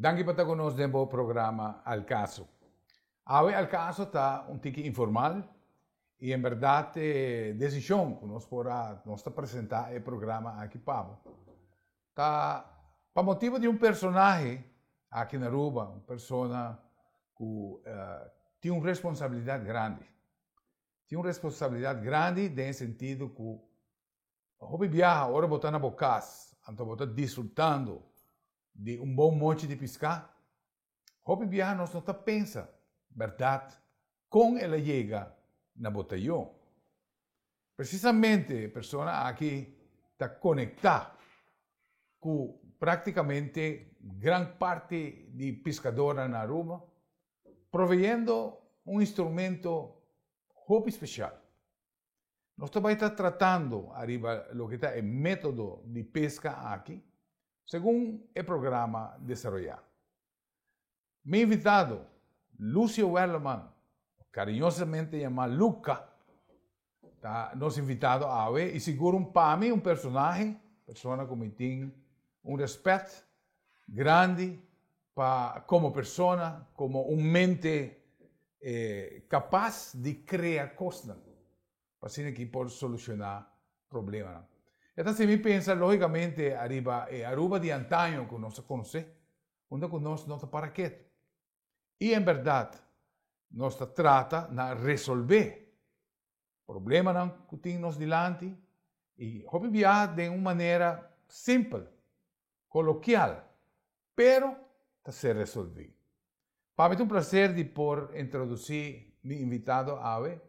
Danki pa ta ku nos den bo programa Al Caso. Awe Al Caso ta un tiki informal i en bèrdat e desishon ku nos por a nos ta presentá e programa aki pa bo ta pa motibu di un personahe aki na Aruba, un persona ku tin un responsabilidat grandi. Tin un responsabilidat grandi den e sentido ku Hopi biaha ora bo ta na bo kas, anto bo ta disfrutando di un bon mochi di piská. Hopi biaha nos no ta pensa bèrdat kon el a yega na bo tayó. Presisamente e persona aki ta konektá ku práktikamente gran parti di piskadornan na Aruba, proveyendo un instrumento hopi spesial. Nos ta bai ta tratando ariba loke ta e método di peska aki, segun e programa desaroyá. Mi invitado, Lucio Werleman, kariñosamente yamá Luca, ta nos invitado awe i sigur un pa mi un personahe, persona ku mi tin un rèspèt grandi pa komo persona, komo un mente kapas di krea kosnan pa asina ki por solushoná problemanan. E ta hasi mi pensa lógikamente ariba e Aruba di antaño ku nos a konosé, unda ku nos no ta para ketu. I en bèrdat nos ta trata na resolvé Problemanan ku tin nos dilanti i hopi biaha den un manera simpel, kolokial, pero ta ser resolví. Pa mi ta un plaser di por introdusí mi invitado awe,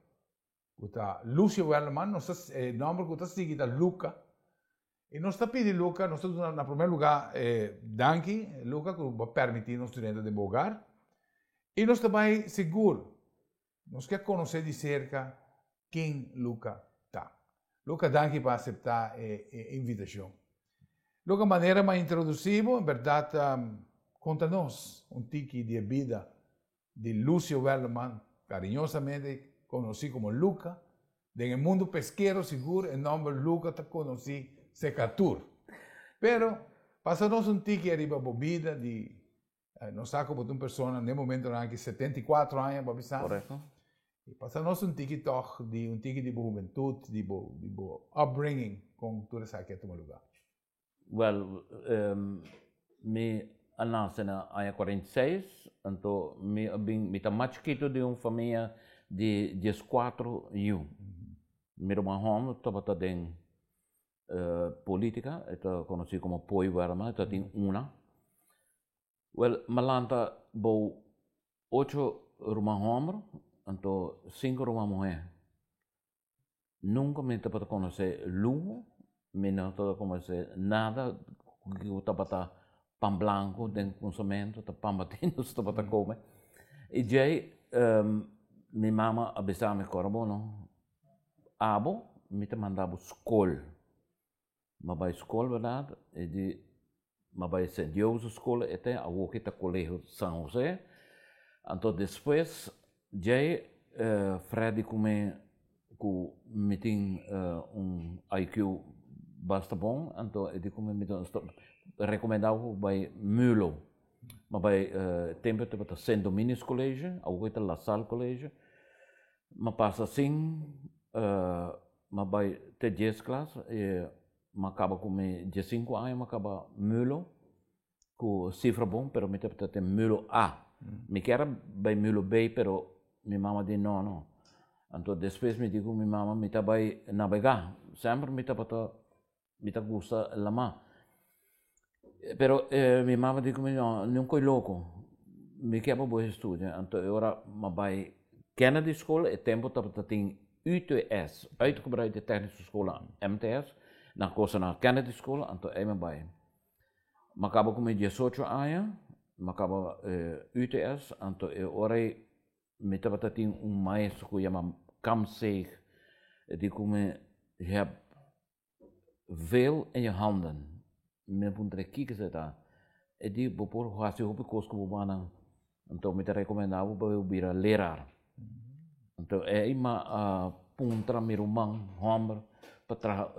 ku ta Lucio Werleman, nos ta e nòmber ku ta sigui ta Luca, i nos ta pidi Luca, nos ta duna na promé lugá danki Luca ku bo a pèrmití nos drenta den bo hogar, i nos ta bai sigur Nos ke konosé di serka ken Luca ta. Luca danki pa aseptá e invitashon. Luca manera mi a introdusí bo en bèrdat konta nos un tiki di e bida di Lucio Werleman kariñosamente konosí komo Luca. Den e mundu peskero sigur e nòmber Luca ta konosí serka tur. Pero pasa nos un tiki ariba bo bida di Nos sa ku bo ta un persona den momentonan aki 74 aña bo a bisa. Korekto. I pasa nos un tiki tòg di un tiki di bo hubentut, di bo di bo upbringing kon tur esaki a tuma lugá. Wèl, mi a nase na aña 46, anto mi a bin, mi ta mas chikitu di un famia di dieskuatro yu. Mi ruman hòmber tabata den Politica, e ta conoci como Poi Werleman, e ta tin una. Wel, mi a lanta bou ocho ruman homber, anto cinco ruman muher. Nunca mi tabata conoce luho, mi no tabata conoce nada cu tabata pan blanco den cunsamento, ta pan bati nos tabata come. Y djey mi mama a bisa mi, Cora bo no, Abo, mi ta manda bo skol. Mi a bai skol bèrdat, e di mi a bai Sint Jozef skol e te, awor ki ta Colegio San Jose. Anto despues djei Freddy ku mi ku mi tin un IQ basta bon, anto e di ku mi mi ta rekomendá bo pa bai Mulo. Mi a bai tempu tabata Sint Dominus College, awor ki ta La Salle College. M'a pasa sin m'a bai te dies klas i m'a kaba ku mi diesinku aña m'a kaba mulo ku sifra bon pero mi tabata den mulo A. Mi kier a bai mulo B pero mi mama di no no. Anto despues mi di ku mi mama mi ta bai nabegá semper mi tabata mi ta gusta lamá. Pero mi mama di ku mi no, ni un koi loko, mi ke pa bo estudia. Anto e ora mi a bai Kennedy School, e tempu tabata tin UTS, Uitgebreide Technische School, MTS, nan kosa na Kennedy School, anto ei mi a bai. Mi a kaba ku mi diesocho aña, mi a kaba UTS, anto e ora ei mi tabata tin un maestro ku yama Kamseeg, e di ku mi, je hebt Veel in je handen. Mi a puntra e kiko esei ta. E di bo por hasi hopi kos ku bo mannan. Anto mi ta rekomendá bo pa bo bira leraar. Anto ei mi a puntra mi ruman hòmber pa traha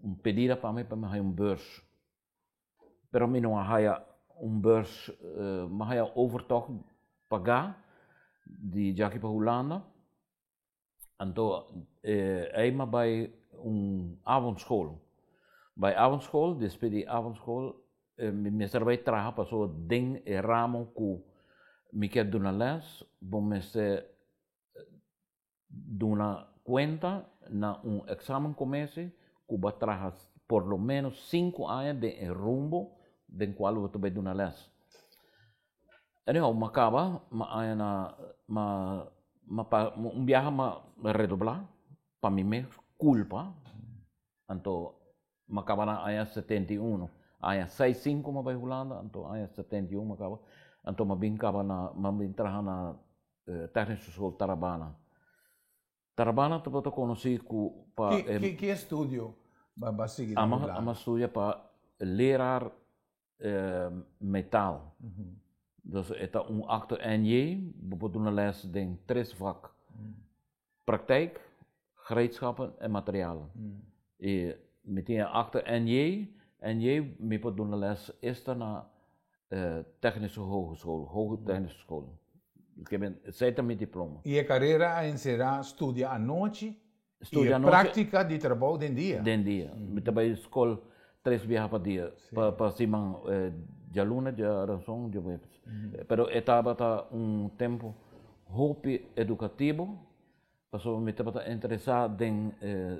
un pedida pa mi pa mi haña un beurs. Pero mi no a haya. un beurs, m'a haya overtocht pagá di djaki pa Hulanda. Anto ei m'a bai un avondschool. Bai avondschool, despues di avondschool mi mester bai traha pasobra den e ramo ku mi kier duna les bo mester duna kuenta na un examencommissie ku bo a traha por lo menos sinku aña den e rumbo den kual bo ta bai duna les. Anyhow, m'a kaba, m'a aña na, m'a, m'a pa, un biaha m'a redoblá pa mi mes kulpa, anto m'a kaba na aña 71, aña 65 m'a bai Hulanda, anto aña 71 m'a kaba, anto m'a bin kaba na, m'a bin traha na Technische School Tarabana. Tarabana tabata konosí ku pa e. Ki, ki estudio bo a sigui na Hulanda? Ami a studia pa leraar metaal. Dus e ta un akto NJ, bo por duna les den tres vak. Praktijk, gereedschappen en materialen. I mi tin e akto NJ, NJ mi por duna les esta na Technische Hogeschool, Hoge Technische School. Ke men, esei ta mi diploma. I e karera a enserá studia anochi i e práktika di trabou den dia. Den dia. Mi ta bai skol tres biaha pa dia, pa siman, djaluna, djaranson, djaweps. Pero e tabata un tempu hopi edukativo, pasobra mi tabata interesá den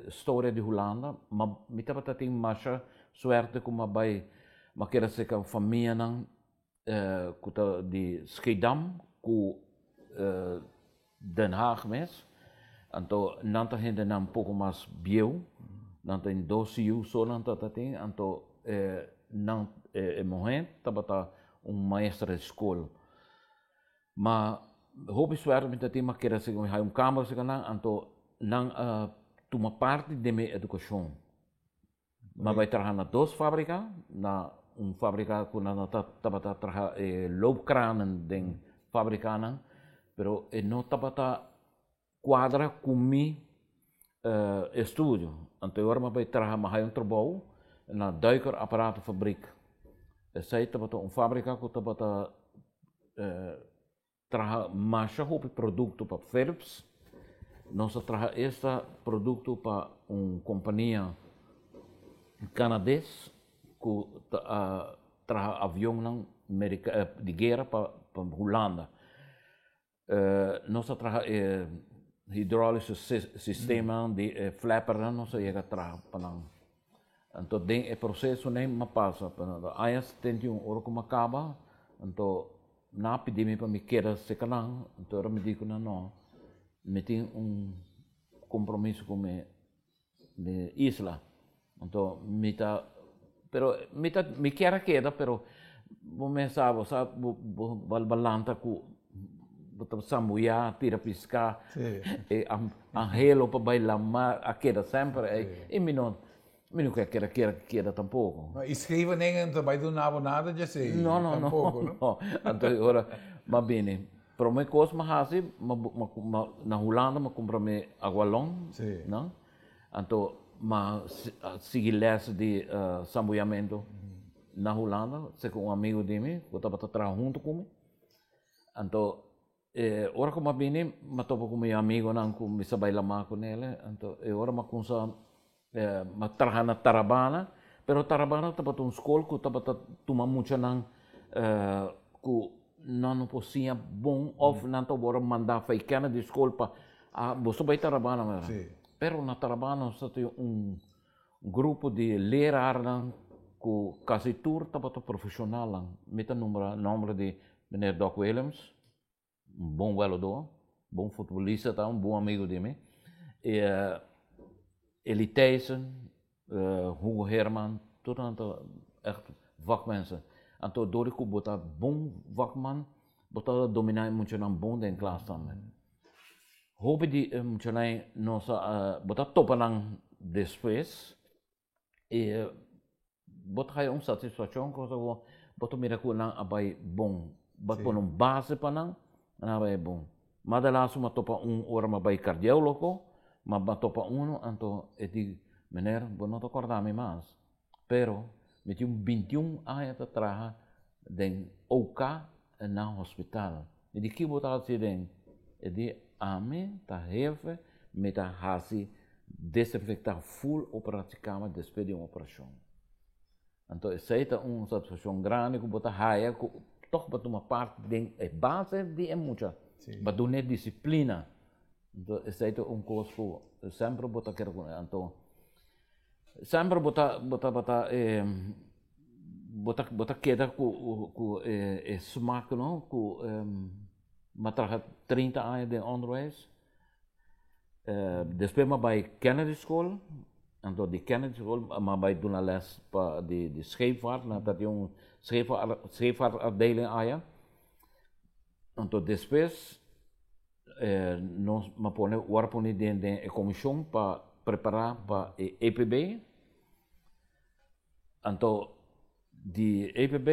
storia di Hulanda, ma mi tabata tin masha suerte ku mi a bai, mi a keda serka famianan ku ta di Schiedam ku Den Haag mes. Anto nan ta hendenan poko mas bieu, nan tin dos yu so nan ta tin, anto nan e muhé tabata un maestra di skol. Ma hopi suerte mi ta tin, mi a keda si mi haña un kamer serka nan, anto nan a tuma parti den mi edukashon. Mi a bai traha na dos fabrika, na un fabrika ku nan tabata traha e loopkranen den fabrikanan, pero e no tabata kuadra ku mi estudio. Anto e ora mi a bai traha, mi a haña un trabou na Duiker Apparatenfabriek. Esei tabata un fabrika ku tabata Traha masha hopi produkto pa Philips. Nos a traha esta produkto pa un kompania Kanades ku ta a traha avionnan di guera pa Hulanda. Nos a traha e hidrolische sistema di e flappernan nos a yega traha pa nan. Anto den e proseso nei m'a pasa aña 71 ora ku m'a kaba anto Nan a pidi mi pa mi keda serka nan, anto ora mi di ku nan no, mi tin un kompromiso ku mi mi isla, anto mi ta, pero mi ta mi kier a keda pero bo mes sa bo sa bo bo bo lanta ku bo ta sambuyá tira piská e anhelo pa bai lama a keda semper ei i mi no Mi no ke keda keda keda tampoko. I Scheveningen ta bai duna bo nada djesei? No, no, no. Tampoko, no? No. Anto e ora m'a bini. Prome kos m'a hasi, m'a m'a na Hulanda m'a kumpra mi agualon, no? Anto m'a sigui les di sambuyamentu na Hulanda, serka un amigu di mi ku tabata traha huntu ku mi. Anto E ora ku m'a bini, m'a topa ku mi amigonan ku mi sa bai lamá ku nele, anto e ora m'a kumsa m'a traha na Tarabana, pero Tarabana tabata un skol ku tabata tuma muchanan ku nan no por siña bon òf nan ta wòrdu mandá for e kènis di skol pa a boso bai Tarabana mira. Pero na Tarabana nos ta tin un grupo di lerarnan ku kasi tur tabata profeshonalnan, mi ta nombra nòmber di Meneer Doc Willems, un bon welador, bon futbolista ta, un bon amigo di mi. E Eli Thijssen, Hugo Herman, tur nan ta echt vakmensen. Anto dor di ku bo ta bon vakman, bo ta dominá e muchanan bon den klas tambe. Hopi di e muchanan nos a, bo ta topa nan despues. E bo ta haya un satisfaccion cosa cu bo ta mira cu nan a bay bon. Bo a pone un base pa nan, nan a bay bon. Mas adelante mi a topa un ora mi a bay cardiologo, mi a topa uno, anto e di, meneer bo no ta corda mi mas, pero mi tin un 21 aña ta traha. Den OK na hospital. Mi di ki bo ta hasi den? E di ami ta hefe, mi ta hasi desinfecta full operatiekamer despues di un operacion. Anto esey ta un satisfaccion grandi cu bo ta haya cu toch bo tuma parti den e base di e mucha. Bo duna e disciplina. Anto esey ta un cos cu semper bo ta kere cu anto Semper bo ta bo tabata e bo ta bo ta keda ku ku e e smak no ku mi a traha 30 aña den onderwijs despues mi a bai Kennedy school anto di Kennedy school mi a bai duna les pa di di scheepvaart nan ta tin un scheepvaart scheepvaart afdeling aya anto despues Nos a pone wòrdu pone den den e komishon pa prepará pa e EPB. Anto di EPB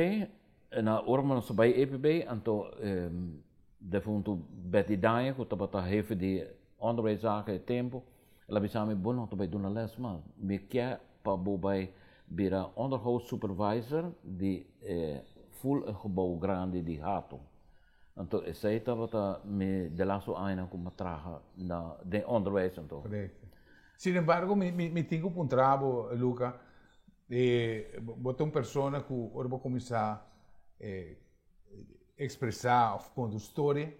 na ora nos a bai EPB anto defuntu Betty Daña ku tabata hefe di onderwijszaken e tempu el a bisa mi bo no ta bai duna lès mas mi ke pa bo bai bira onderhoudssupervisor di e ful e gebou grandi di Hato. Anto esei tabata mi de laatste añanan ku mi a traha na den onderwijs anto. Korekto. Sin embargo mi mi tin ku puntra bo Luca, bo ta un persona ku ora bo kuminsá ekspresá òf konta un storia,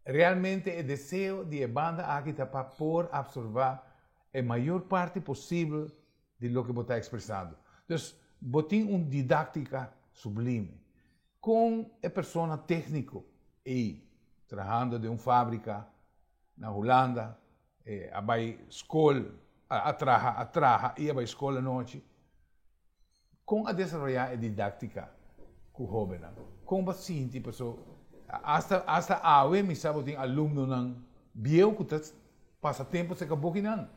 realmente e deseo di e banda aki ta pa por apsorbá e mayor parti posibel di loke bo ta ekspresando. Dus bo tin un didáktika sublime. Kon e persona tékniko ei, trahando den un fábrika na Hulanda, a bai skol, a traha, a traha i a bai skol anochi, kon a desaroyá e didáktika ku hóbennan? Kon bo a sinti? Paso asta asta awe mi sa bo tin alumnonan bieu ku ta pasa tempu serka bokinan.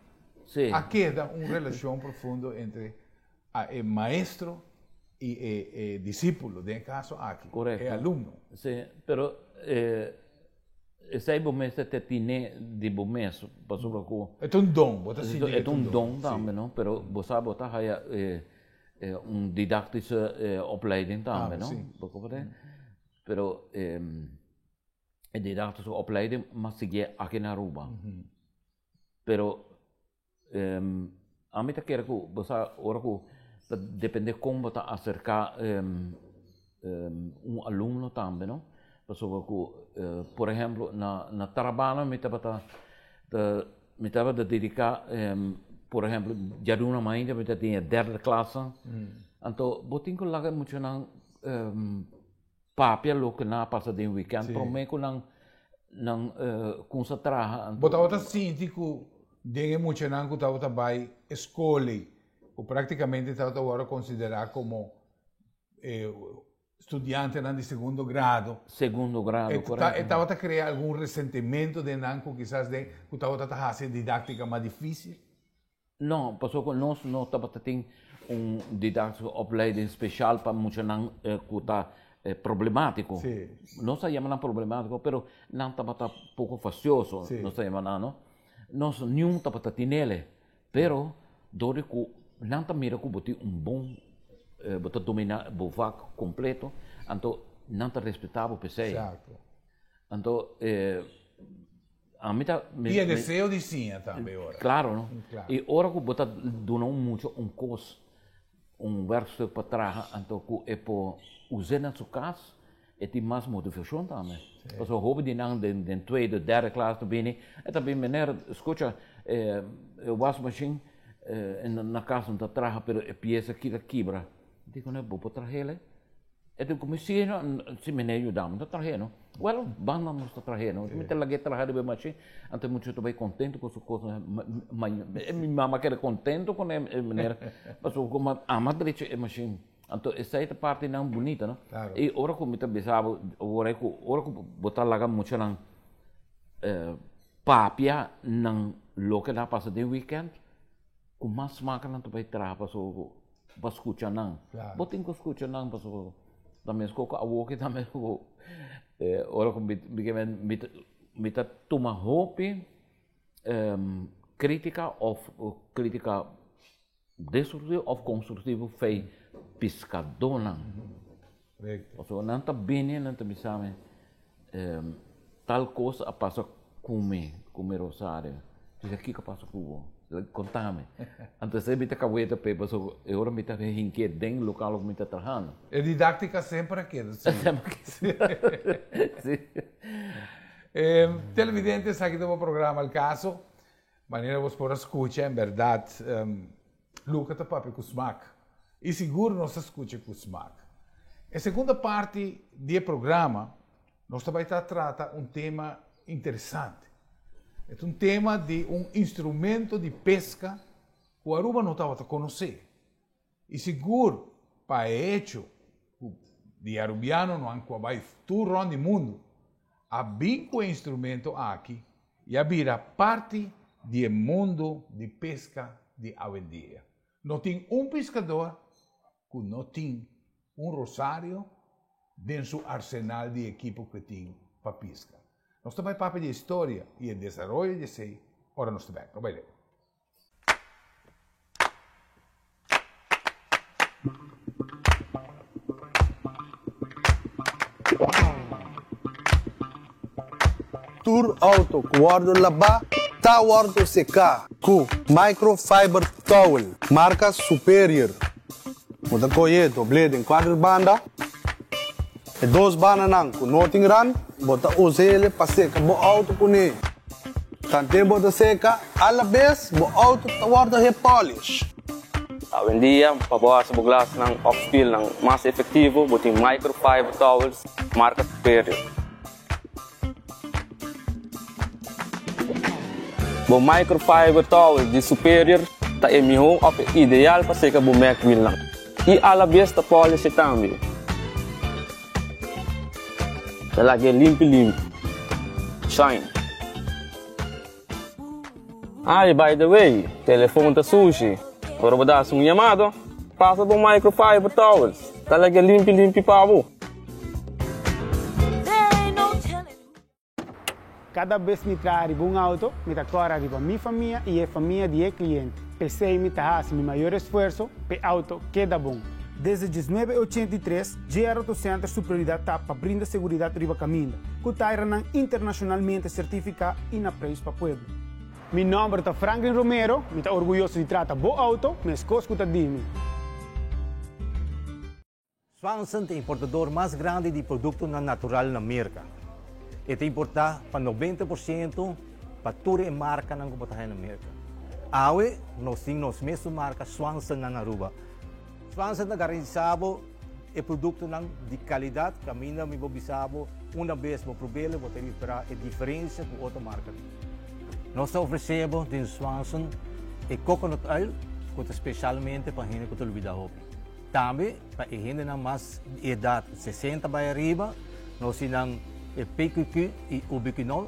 A keda un relashon profundo entre A e maestro i e e disípulo, den e kaso aki, e alumno. Sí, pero esei bo mester ta tine di bo mes, pasobra ku. E ta un don, bo ta sinti ku e ta un don tambe, no? Pero bo sa bo ta haya un didactische opleiding tambe, no? Bo comprende? Pero e didactische opleiding mas sigui aki na Aruba. Pero Ami ta kere ku bo sa ora ku ta depende kon bo ta aserká un alumno tambe no, pasobra ku por ehemplo na na Tarabana mi tabata ta mi tabata dediká por ehemplo djaduna mainta mi ta tin e derde klase anto bo tin ku laga e muchanan papia loke nan a pasa den weekend prome ku nan nan kumsa traha. Bo tabata sinti ku den e muchanan ku tabata bai e skol ei ku praktikamente tabata wòrdu konsiderá komo studiantenan di segundo grado. Segundo grado, korekto. E tabata krea algun resentimentu den nan ku kisas den ku tabata ta hasi e didaktika mas difisil? No, pasobra ku nos no tabata tin un didactische opleiding special pa muchanan ku ta problematico. Nos a yama nan problematico, pero nan tabata poko fastioso, nos a yama nan, no. Nos niun tabata tinele, pero dor di ku nan ta mira ku bo tin un bon, bo ta domina bo vak completo, anto nan ta respeta bo p'esei. Anto Ami ta. I e deseo di siña tambe ora. Claro no. I ora ku bo ta duna un mucha un kos, un werkstuk pa traha, anto ku e por us'é na su kas, e tin mas motivashon tambe. Pasobra hopi di nan den tweede, derde klas ta bini, e ta bin meneer, skucha, e wasmashin na kas no ta traha pero e piesa aki ta kibra. Di ku bo por trah'el. E di ku mi si si meneer yuda mi ta trahe no. Wel banda nos ta trahe no. Mi ta lag'é traha riba e mashin anto e muchacho ta bai kontento ku su kos. Mi mama keda kontento ku e meneer pasobra ku mi ama drecha e mashin. Anto esei ta partinan bunita no. I ora ku mi ta bisa bo ora ku ora ku bo ta laga muchanan papia nan loke nan a pasa den weekend ku mas smak nan ta bai traha pasobra ku pa skucha nan. Bo tin ku skucha nan pasobra ta meskos ku awoki ta meskos ku ora ku mi ta tuma hopi kritika òf kritika destruktivo òf konstruktivo fei piskadónan. Pasobra nan ta bini nan ta bisa mi tal kos a pasa ku mi, ku mi rosario. Mi bisa kiko a pasa ku bo? Konta mi. Anto esei mi ta kaweta p'e pasobra e ora mi ta hink'é den lokal ku mi ta trahando. E didáktika semper a keda si. Semper a keda si. Televidente esaki ta bo programa Al Caso. Manera bos por a skucha en bèrdat Luca ta papia ku smak. I sigur nos ta skucha ku smak. E segunda parti di e programa nos ta bai ta trata un tema interesante. E ta un tema di un instrumento di peska ku Aruba no tabata konosé. I sigur pa e hecho ku di arubianonan ku a bai tur rònt di mundu a bin ku e instrumento aki i a bira parti di e mundu di peska di awendia. No tin un piskador ku no tin un rosario den su arsenal di ekipo ku e tin pa piska. Nos ta bai papia di e historia i e desaroyo di esei ora nos ta bèk. No bai leu. Tur auto ku wòrdu labá ta wòrdu seká ku microfiber towel marka Superior. Bo ta kohe doblé den kuater banda. E dos bandanan ku no tin rand, bo ta usa el pa seka bo auto kuné. Tanten bo ta seka, alabes bo auto ta wòrdu hepolish. Awendia, pa bo hasi bo glasnan òf spilnan mas efektivo, bo tin microfiber towels marka Superior. Bo microfiber towel di Superior ta e mihó òf e ideal pa seka bo mèkwilnan i alabes ta pòlishe tambe. Ta lag'é limpi limpi. Shine. Ay, by the way, telefon ta sushi. Ora bo da hasi un yamado, pasa bo microfiber towels. Ta laga limpi limpi pa bo. Kada bes mi traha riba un auto, mi ta kòrda riba mi famia i e famia di e kliente. P'esei mi ta hasi mi mayor esfuerso p'e auto keda bon. Desde 1983, JR Auto Center su prioridat ta pa brinda seguridat riba kaminda, ku tairanan internashonalmente sertifiká i na preis pa pueblo. Mi nòmber ta Franklin Romero, mi ta orguyoso di trata bo outo meskos ku ta di mi. Swanson ta e importador mas grandi di produktonan natural na Merka. E ta importá pa 90% pa tur e markanan ku bo ta haña na Merka. Awe nos tin nos mesun marka Swanson na Aruba. Swanson ta garantisa bo e produktonan di kalidat kaminda mi por bisa bo una bes bo prob'el bo ta ripara e diferensia ku otro marka tin. Nos ta ofresé bo den Swanson e coconut oil ku ta speshalmente pa hende ku ta lubida hopi. Tambe pa e hendenan mas di edat 60 bai ariba nos tin nan e PQQ i Ubiquinol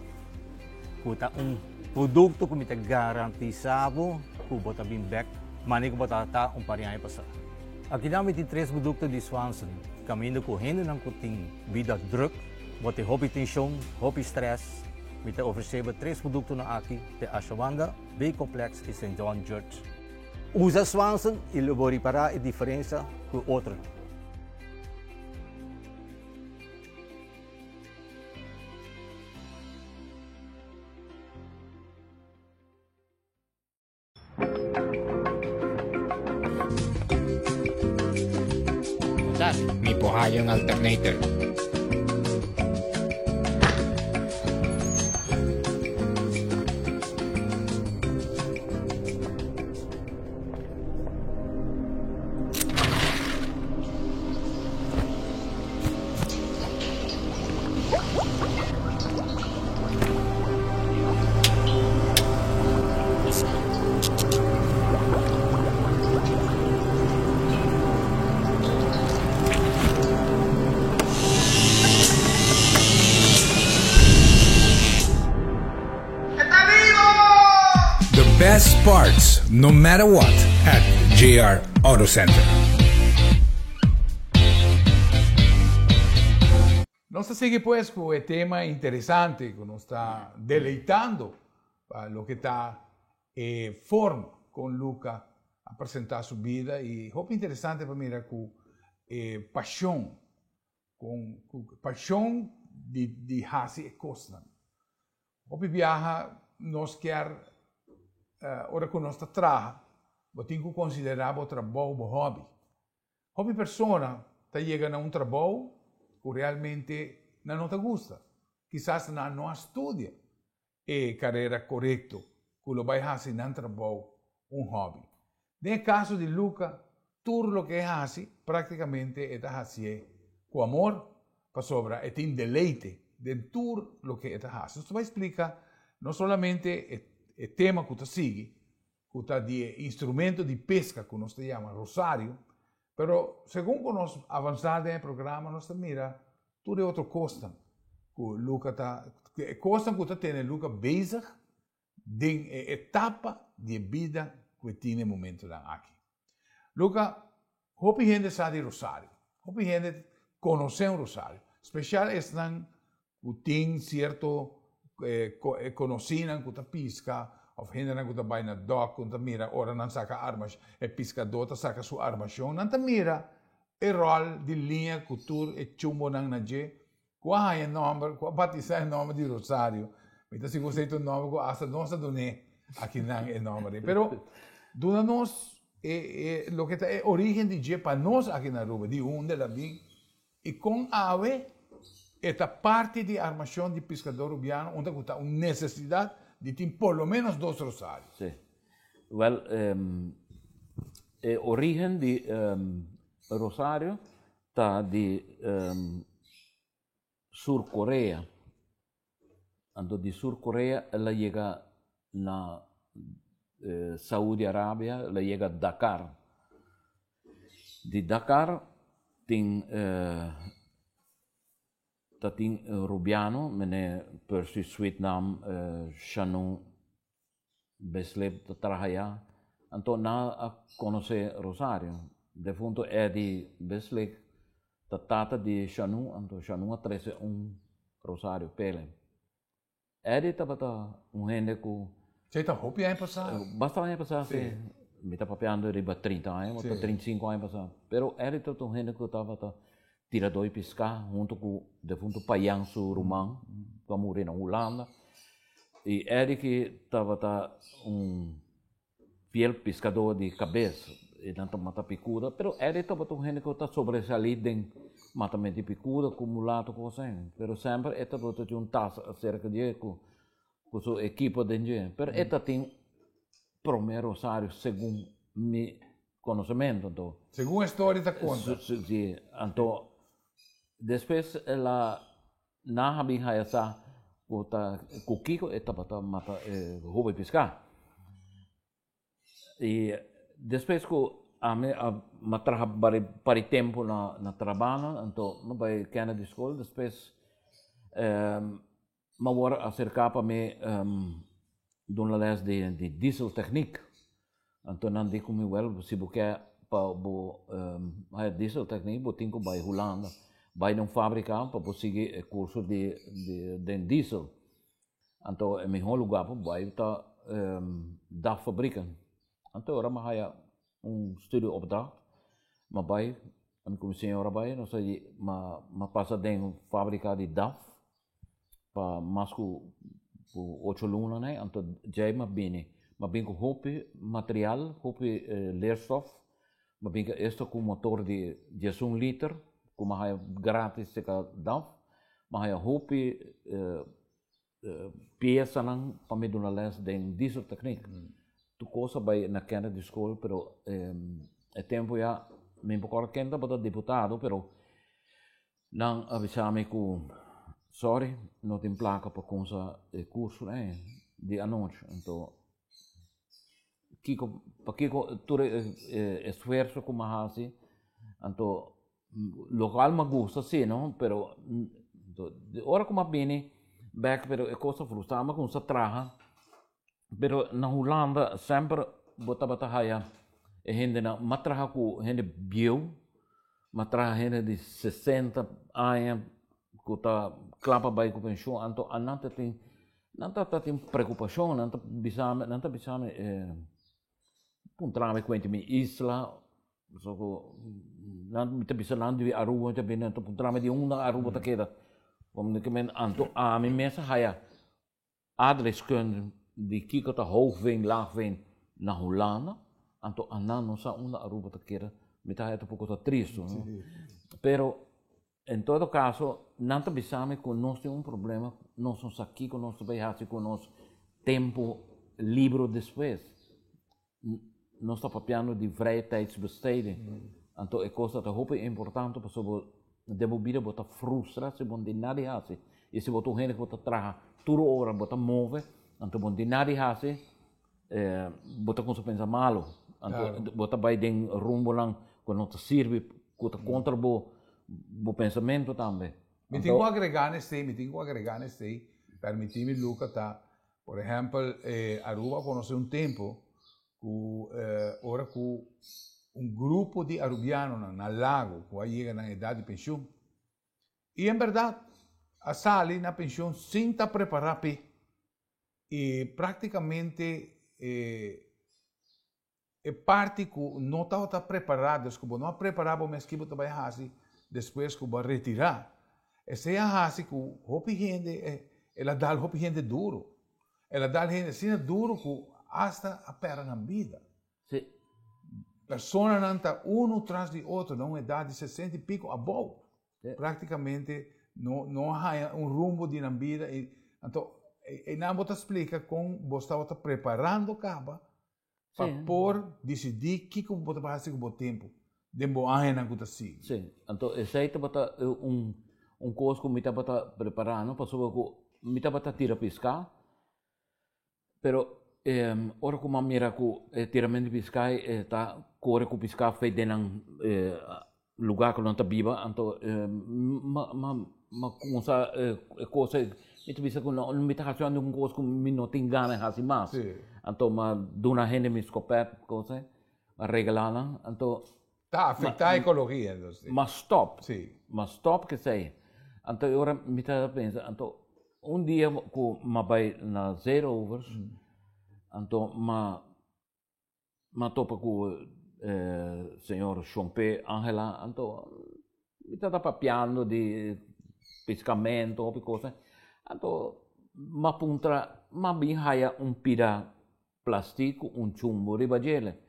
ku ta un produkto ku mi ta garantisa bo ku bo ta bin bek manera ku bo tabata un par di aña pasá. Akinan mi tin tres produkto di Swanson kaminda ku hendenan ku tin bida druk, bo tin hopi tenshon, hopi strès, mi ta ofresé bo tres produktonan aki te Ashawanda, B-Complex i Saint John Church. Usa Swanson i lo bo ripará e diferensia ku otronan. Mi por haya un alternator. The best parts, no matter what, at JR Auto Center. Nos ta sigui pues ku e tema interesante ku nos ta deleitando pa loke ta e forma kon Luca a presenta su bida i hopi interesante pa mira ku e pashon. Ku pashon di hasi e kosnan. Hopi biaha nos kier ora ku nos ta traha, bo tin ku konsiderá bo trabou bo hòbi. Hopi persona ta yega na un trabou ku realmente nan no ta gusta. Kisas nan no a studia e karera korekto ku lo bai hasi nan trabou un hòbi. Den e kaso di Luca, tur loke e hasi práktikamente e ta hasié ku amor pasobra e tin deleite den tur loke e ta hasi. Nos ta bai splika no solamente e tema ku ta sigui, ku ta di e instrumento di peska ku nos ta yama rosario, pero segun ku nos avansá den e programa nos ta mira tur e otro kosnan ku Luca ta, e kosnan ku ta tene Luca bezig den e etapa di e bida ku e tin na e momentonan aki. Luca, hopi hende sa di rosario, hopi hende konosé un rosario, spesial esnan ku tin sierto konosínan ku ta piska òf hendenan ku ta bai na dòk ku ta mira ora nan saka arma, e piskadó ta saka su armashon, nan ta mira e ròl di liña ku tur e chumbonan na dje Ku a haña e nòmber, ku a batisá e nòmber di Rosario. Mi ta sigur esei ta un nòmber ku asta nos a dun'é akinan e nòmber ei. Pero duna nos e e loke ta e orígen di dje pa nos aki na Aruba, di unda el a bin i kon awe e ta parti di armashon di piskadó rubiano unda ku ta un nesesidat di tin por lo ménos dos rosario. Sí. Wèl, e orígen di rosario Ta di Sur Korea. Anto di Sur Korea el a yega na Saudi Arabia, el a yega Dakar. Di Dakar tin ta tin Rubiano, mene Percy Sweetnam, Shanu Beslip ta traha ya. Anto nan a konosé Rosario. Defunto Eddie Beslik ta tata di Shanu, anto Shanu a trese un Rosario p'ele. Eddie tabata un hende ku. Esei ta hopi aña pasá. Basta aña pasá, si. Mi ta papiando riba trinta aña, o ta trinta i sinku aña pasá. Pero Eddie tabata un hende ku tabata tiradó di piská huntu ku defunto Payan su ruman ku a muri na Hulanda. I Eric tabata un fiel piskadó di kabes. E nan ta mata pikuda, pero Eric tabata un hende ku ta sobresalí den matamentu di pikuda ku mulato ku kos asina. Pero semper e tabata tin un tas aserka dje ku su ekipo den dje. Pero e ta tin promé rosario segun mi konosementu anto. Segun e storia ta konta. Si, anto despues el a Nan a bin haya sa ku ta ku kiko e tabata mata e hopi piská. I despues ku ami a traha pari tempu na Trabana, anto mi bai Kennedy School, despues mi a wòrdu aserká pa mi duna lès di dieseltechniek. Anto nan di ku mi, wèl, si bo ke pa bo haya dieseltechniek, bo tin ku bai Hulanda, bai na un fábrika pa bo sigui e kurso di den diesel. Anto e mihó lugá pa bo bai ta DAF fabrieken. Anto ora mi haya un studieopdracht, mi a bai, ami ku mi señora a bai, nos a mi a pasa den fábrika di DAF pa mas ku ocho luna nei, anto djei mi a bini, mi a bin ku hopi material, hopi leerstof, mi a bin ku esto ku motor di diesun liter ku mi a haya gratis serka DAF, mi a haya hopi piesanan pa mi duna les den dieseltechniek. Tur kos a bai na Kennedy School, pero e tempu ya mi por kòrda ken tabata diputado, pero Nan a bisa mi ku sòri no tin plaka pa kumsa e kurso ei di anochi. Anto kiko pakiko tur e esfuerso ku mi a hasi anto lokual mi a gusta si no pero di ora ku mi a bini bèk pero e kos a frustra mi a kumsa traha pero na Hulanda semper bo tabata haya e hendenan mi a traha ku hende bieu. M'a traha hende di sesenta aña ku ta kla pa bai ku penshon, anto nan ta tin, nan ta ta tin preokupashon, nan ta bisa mi, nan ta bisa mi puntra mi kuenti mi isla, So ku nan mi ta bisa nan di Aruba mi ta bini anto puntra mi di unda Aruba ta keda. Como ke men anto ami mes a haya adreskunde di kiko ta hoogveen laagveen na Hulanda anto anan no sa unda Aruba ta keda mi ta haya ta poko ta tristu no. Pero en todo caso nan ta bisa mi ku nos tin un problema nos no sa kiko nos ta bay hasi ku nos tempo libro despues. Nos ta papiando di vrije tijdsbesteding. Anto e cosa ta hopi importante pasobra den bo bida bo ta frustra si bo no tin nada di hasi. I si bo ta un hende ku bo ta traha tur ora bo ta move, anto bo no tin nada di hasi, bo ta kuminsá pensa malu. Anto bo ta bai den rumbonan ku no ta sirbi, ku ta kontra bo bo pensamentu tambe. Mi tin ku agregá na esei, mi tin ku agregá na esei, permití mi Luca ta Por ehempel, Aruba a conoce un tempo cu ora cu un grupo di Arubianonan na Lago cu a yega nan edad di pensioen y en berdad a sali na pensioen sin ta prepara p'e y practicamente E parti ku no tabata prepará, dus ku bo no a prepará bo mes ki bo ta bai hasi despues ku bo a retirá. Esei a hasi ku hopi hende, el a dal hopi hende duru. El a dal hende asina duru ku asta a pèrdè nan bida. Sí. Personanan ta unu tras di otro na un edat di sesenta i piko abou. Práktikamente no no a haña un rumbo di nan bida i anto einan bo ta splika kon bo tabata preparando kaba Pa por disidí kiko bo ta hasi ku bo tempu den bo añanan ku ta sigui. Sí, anto esei tabata un un kos ku mi tabata prepará no, pasobra ku mi tabata tira piská, pero ora ku mi a mira ku e tiramentu di piská e ta kore ku piská fei den nan lugá ku nan ta biba, anto mi a kuminsá e kos ei, mi ta bisa ku no mi ta hasi un kos ku mi no tin gana di hasi mas, anto mi a duna hende mi skopèt kos ei, mi a regalá nan, anto. Ta afektá ekologia entonces. Mi a stòp, mi a stòp kesei, anto e ora mi ta pensa, anto un dia ku mi a bai na Zeerovers, anto mi a. M'a topa ku señor Shompe Angela, anto mi tabata papiando di piskamentu, hopi cosa. Anto m'a puntra, m'a bin haya un pida plastik ku un chumbo riba djele.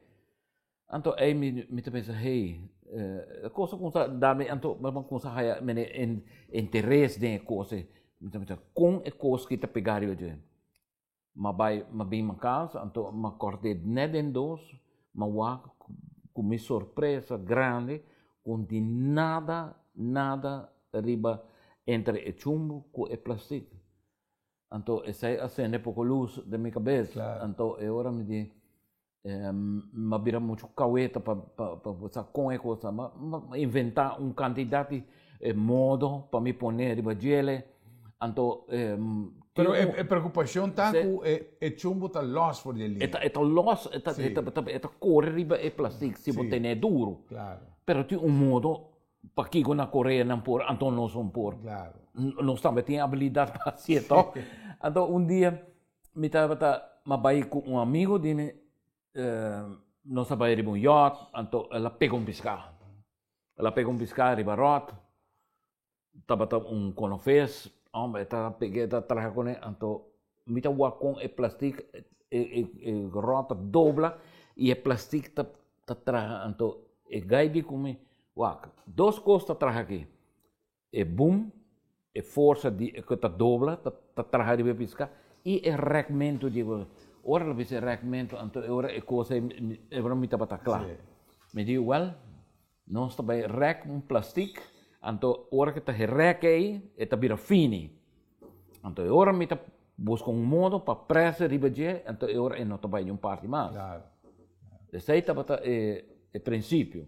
Anto ei mi ta pensa, hey, e cosa kumsa da mi, anto mi a kumsa haya mene interes den e kos ei. Mi ta pensa, kon e kos ki ta pega riba dje? M'a bai, m'a bin m'a casa, anto m'a cort'é net den dos, m'a wak cu mi sorpresa grandi cu no tin nada, nada riba entre e chumbo cu e plastic. Anto esey a cende poco luz den mi cabes, anto e ora mi di, m'a bira mucho caweta pa pa sa con e cosa, m'a inventa un cantidad di modo pa mi pone riba djele, anto Pero e preocupacion ta cu e chumbo ta los for di e liña. E ta los, e ta core riba e plastic si bo tene duro. Pero tin un modo pakico na Korea nan por, anto nos no por. Nos tambe tin habilidad pa haci'e toch. Anto un dia Mi tabata m'a bai ku un amigo di mi, nos a bai riba un yacht, anto el a pega un piská. El a pega un piská riba ròt, tabata un konofes, hombre e ta peg'é e ta traha kuné, anto mi ta wak kon e plastik e ròt ta dobla i e plastik ta ta traha, anto e gai di ku mi, wak, dos kos ta traha aki. E boom, e forsa di ku ta dobla ta ta traha riba e piská i e rèkmentu di e ora lo bisa e rèkmentu anto e ora e kos ei e ora mi tabata kla. Mi di wèl nos ta bai rèk un plastik anto ora ku ta herèk ei e ta bira fini anto e ora mi ta buska un modo pa prèsa riba dje anto e ora e no ta bai niun parti mas. Esei tabata e prinsipio.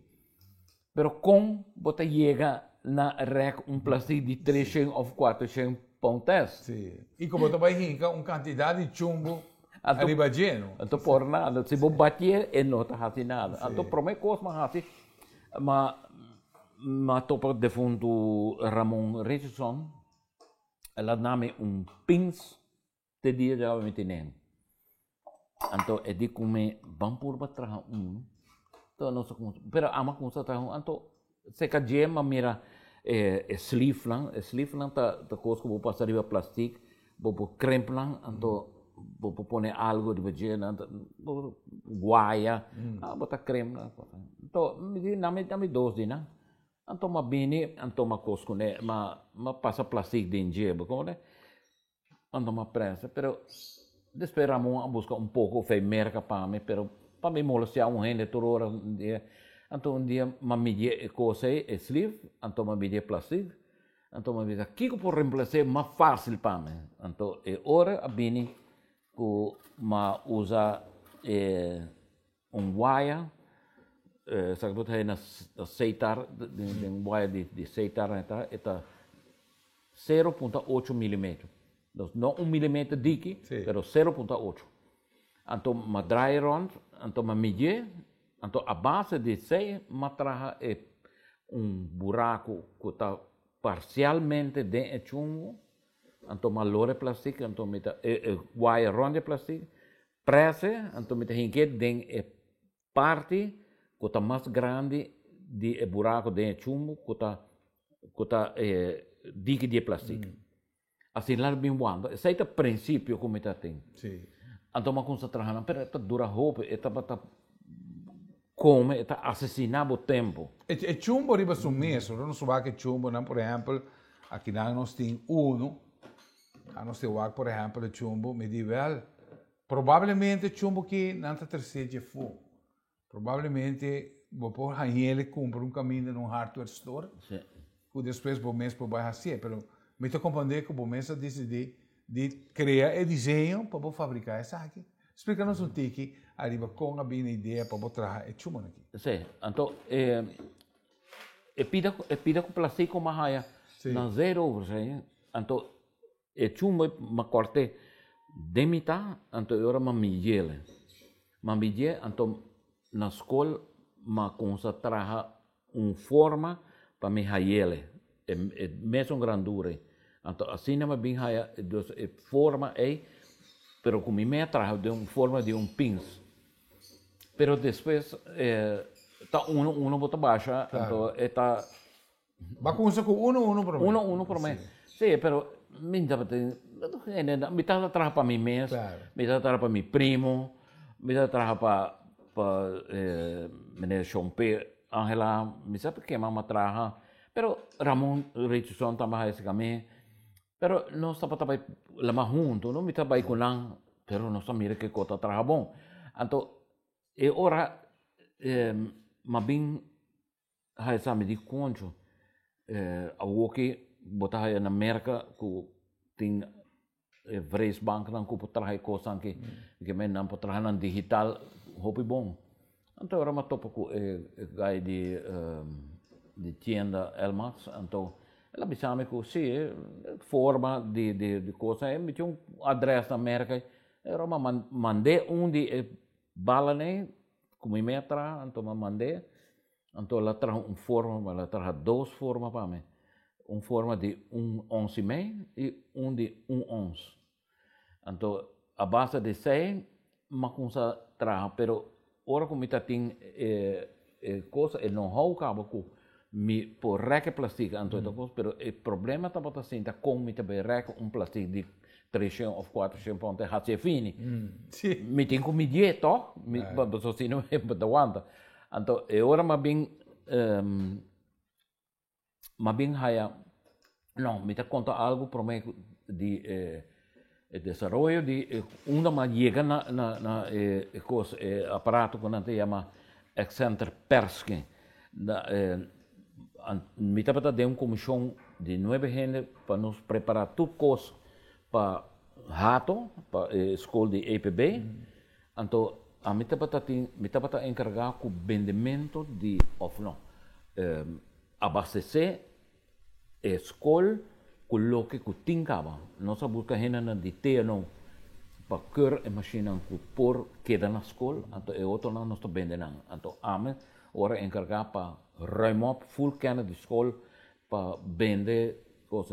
Pero kon bo ta yega na rek un plastic di treshen of kuatershen pound test? Sí. I ku bo ta bai hinka un kantidat di chumbo ariba dje, no? Anto por nada. Si bo batié e no ta hasi nada. Anto promé kos m'a hasi, m'a m'a topa defuntu Ramon Richardson, el a duna mi un pins Te dia djawe mi tenen. Anto e di ku mi, Ban purba traha unu. Anto nos a cuminsa, pero ami a cuminsa traha anto cerca dje mi a mira e e sleeve-nan, e sleeve-nan ta ta cos cu bo pasa riba plastic, bo por crimp nan, anto bo por pone algo riba dje, nan ta guaya, bo ta crimp nan. Anto mi di nan mi dos di nan. Anto mi a bini, anto mi a cos cune, mi a pasa plastic den dje, bo comprende? Anto mi a presa, pero despues Ramon a busca un poco fe merca pa mi, pero pa mi molestia un hende tur ora un dia. Anto un dia mi a midi e cos ey, e sleeve, anto mi a midi e plastic, anto mi a bisa kico por reemplace mas facil pa mi? Anto e ora a bini cu mi a usa e un waya, esaki bo ta haña na seitar, den waya di seitar e ta 0.8 milimeter. Dus no un milimeter diki, pero 0.8. Anto m'a draai rond, anto m'a midié, anto a base di esei m'a traha e un buraku ku ta parsialmente den e chungu, anto m'a lora e plastic, anto mi ta e waya rond di e plastic, Prese, anto mi ta hink'é den e parti ku ta mas grandi di e buraku den e chumbu ku ta ku ta e diki di e plastik. Asina la bin wanta. Esei ta prinsipio ku mi ta tin. Anto mi a kuminsá traha nan, pero e ta dura hopi, e tabata kome, e ta asesiná bo tempu. E chumbo riba su mes, ora nos wak e chumbonan, por ehèmpel, akinan nos tin unu, a nos tin wak por ehèmpel e chumbo, mi di wèl, probablemente e chumbo aki nan ta tresé dje fu. Probablemente bo por hañ'el kumpra un kaminda na un hardware store, ku despues bo mes por bai hasié, pero mi ta komprendé ku bo mes a disidí di krea e diseño pa bo fabriká esaki. Splika nos un tiki ariba kon a bini e idea pa bo traha e chuman aki. Sí, anto e e pida e pida ku plastik ku m'a haya na zeerover sí, anto e chumbo m'a kòrt'é den mitá, anto e ora m'a midiel, m'a midié anto na skol m'a kumsa traha un forma pa mi hayele e e mesun grandura ei. Anto asina mi a bin haya dus e forma ei, pero ku mi mei a traha den un forma di un pins. Pero despues ta uno uno bo ta basha, anto e ta. Bo a kumsa ku uno uno promé. Uno uno promé. Si, pero mi tabatin, mi tabata traha pa mi mes, mi tabata traha pa mi primo, mi tabata traha pa pa meneer Shompe Angela, mi sa pa kema mi a traha, pero Ramon Richardson tambe a hasi kami, pero nos tabata bai lama hunto, no mi ta bai ku nan, pero nos ta mira kiko ta traha bon. Anto e ora mi a bin haya sa mi di concho, awoki bo ta haya na Merka ku tin E vreesbanknan ku por traha e kosnan aki, ke men nan por traha nan digital hopi bon. Anto ora mi a topa ku e guy di di tienda Elmars, anto el a bisa mi ku si forma di di kosnan, e miti un adres na Merka, e ora mi a mand'é un di e balanan ei ku mi mei a traha, anto mi a mand'é. Anto el a traha un forma, el a traha dos forma pa mi. Un forma di un ons i mei i un di un ons. Anto a base di esei mi a kuminsá traha, pero ora ku mi ta tin e e kos, e know-how kaba ku mi por rèk e plastik anto e ta kos, pero e problema tabata sinta kon mi ta bai rèk un plastik di treshen òf kuatershen pon te hasié fini. Mi tin ku midié tòg, pasobra si no mi no ta wanta. Anto e ora m'a bin m'a bin haya, no, mi ta konta algu promé di e e desaroyo di e unda m'a yega na na na e e kos e aparato ku nan ta yama Excenter Persky. Na e mi tabata den un komishon di nuebe hende pa nos prepará tur kos pa Hato, pa e skol di EPB. Anto ami tabata tin, mi tabata enkargá ku bendemento di, òf no, abastesé e skol ku loke ku tin kaba. Nos a buska hendenan di TNO pa keur e mashinnan ku por keda na skol, anto e otronan nos ta bende nan. Anto ami ora enkargá pa ruim op ful kènis di skol pa bende kos.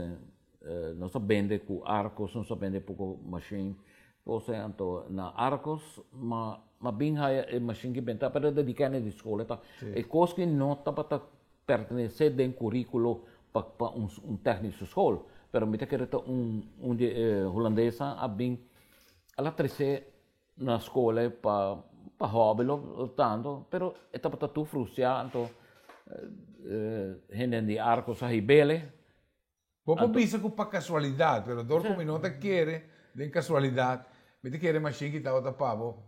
Nos ta bende ku arkos, nos ta bende poko mashin. Kos anto na Arcos ma ma bin haya e machine ki benta pero ta di Kennedy School ta e kos ki no tabata pertenece den curriculo pa pa un un technische school pero mi ta kere ta un un di e hulandesa a bin a la trece na school ei pa pa hobby lo tanto pero e tabata tur frustra anto hende di Arcos a hibele. Bo por bisa ku pa kasualidat, pero dor ku mi no ta kere den kasualidat, mi ta kere mashin ki tabata pa bo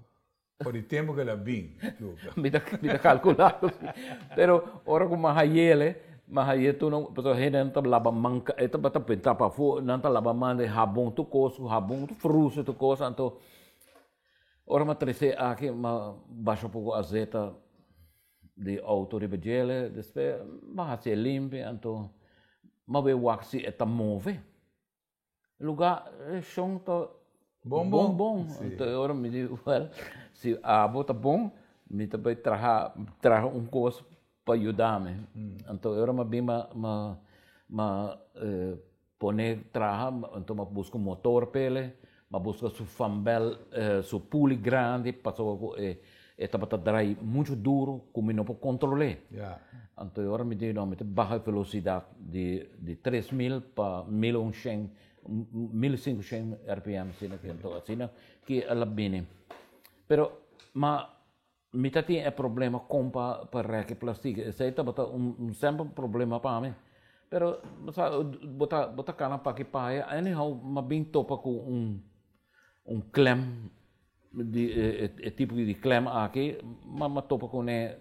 for di tempu ku el a bin, Luca. Mi ta mi ta kalkulá ku si. Pero ora ku mi a hayele, mi a haye tur nan, pasobra hende nan ta laba man, e tabata pintá pafó, nan ta laba man den habon tur kos, ku habon tur frusa tur kos, anto ora mi a trese aki mi a basha poko azeta di auto riba djele, despues bo a hasi e limpi, anto bo a wak si e ta move. Luga e shon ta bon bon, anto e ora mi di wel si abo ta bon mi ta bai traha traha un kos pa yuda mi. Anto e ora mi a bin mi mi pone traha, anto mi a buska un motor p'ele, mi a buska su fanbel, su puli grandi pasobra ku e e tabata drai muchu duru ku mi no por kontrol'é. Anto e ora mi di no, mi ta baha e velosidat di di 3000 pa 1100, 1500 rpm asina ki anto asina ki el a bini. Pero ma Mi ta tin e problema kon pa pa rèk e plastik. Esei tabata un semper un problema pa mi. Pero bo sa bo ta bo ta kana paki paya anyhow m'a bin topa ku un un klèm di e e tipo di klèm aki m'a m'a topa kuné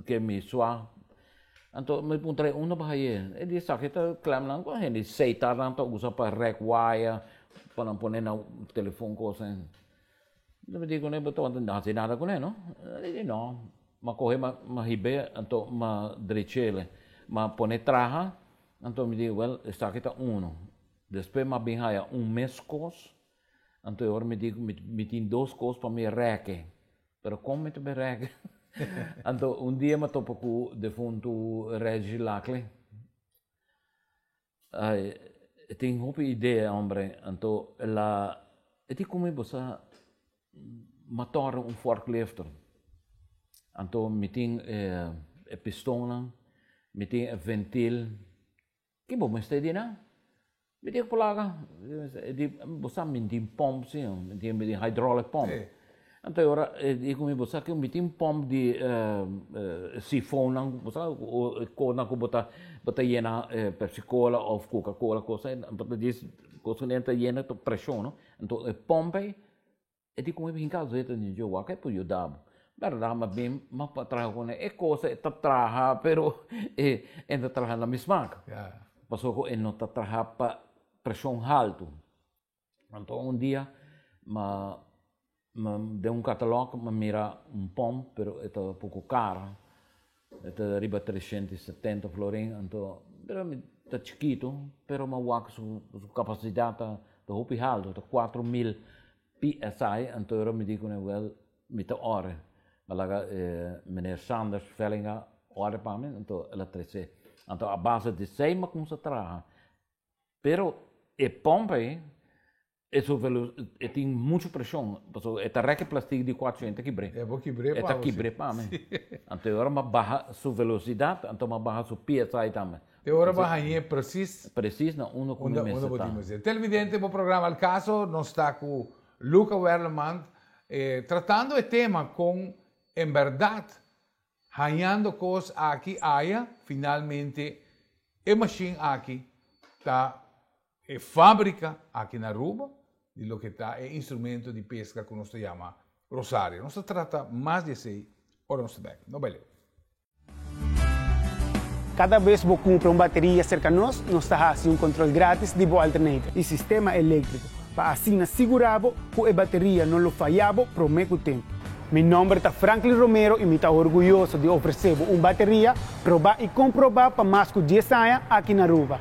ke mi sua. Anto mi puntra e unda bo haye? E di esaki ta klèmnan ku hende seitarnan ta usa pa rèk waya pa nan pone na telefon kos. Mi di kuné, bo tabata no hasi nada kuné no? E di no, m'a kohe m'a hib'é anto m'a drech'el, m'a pone traha, anto mi di wèl esaki ta uno. Despues m'a bin haya un mes kos, anto e ora mi di mi tin dos kos pa mi rèk'e, pero kon mi ta bin rèk'e? Anto un dia m'a topa ku defuntu Reggie Laclay. Ay, e tin hopi idea e hombre, anto el a, e di cu mi bo sa matora un forklifter. Anto mi tin e, e pistonnan, mi tin e ventil, ki bo mester di nan? Mi tin ku laga, e di, bo sa mi tin pomp si, mi tin hydraulic pomp. Anto e ora e di ku mi, bo sa ku mi tin pòmp di sifonnan, bo sa e kosnan ku bo ta bo ta yena Pepsi Cola òf Coca Cola kos ei, bo ta djis kos ku ta yena ta preshon no. Anto e pòmp ei e di ku mi hinka azeta den dje wak e por yuda bo. Bèrdat mi a bin mas pa traha kuné e kos ei ta traha pero e ta traha na mi smak pasobra ku e no ta traha pa preshon haltu. Anto un dia ma ma den un katalòg ma mira un pòmp pero e ta poko kara, e ta riba 370 florin, anto pero mi ta chikitu pero mi a wak su su kapasidat ta ta hopi haltu, ta 4000 psi, anto ora mi di kuné wèl mi ta ore, mi a laga e meneer Sanders Vellinga ore pa mi, anto el a trese, anto a base di esei mi a kumsa traha. Pero e pomp ei, e su velo, e tin mucho preshon, pasobra e ta rek e plastic di 400 e ta kibr'é. E bo kibr'é pa bo. E ta kibr'é pa mi. Anto e ora mi a baha su velosidat, anto mi a baha su psi tambe. E ora bo a hañ'é presis. Presis na unda ku mi mester ta. Televidente, bo programa Al Caso, nos ta ku Luca Werleman, tratando e tema kon en bèrdat Hañando kos aki aya, finalmente e mashin aki ta e fábrika aki na Aruba di loke ta e instrumento di peska ku nos ta yama rosario. Nos ta trata mas di esei ora nos ta bek. No bai leu. Kada bes bo kumpra un bateria serka nos, nos ta hasi un kontrol gratis di bo alternator i sistema eléktriko pa asina sigurá bo ku e bateria no lo fayá bo promé ku tempu. Mi nomber ta Franklin Romero y mi ta orguyoso di ofrece bo un bateria proba y comproba pa mas cu dies aña aki na Aruba.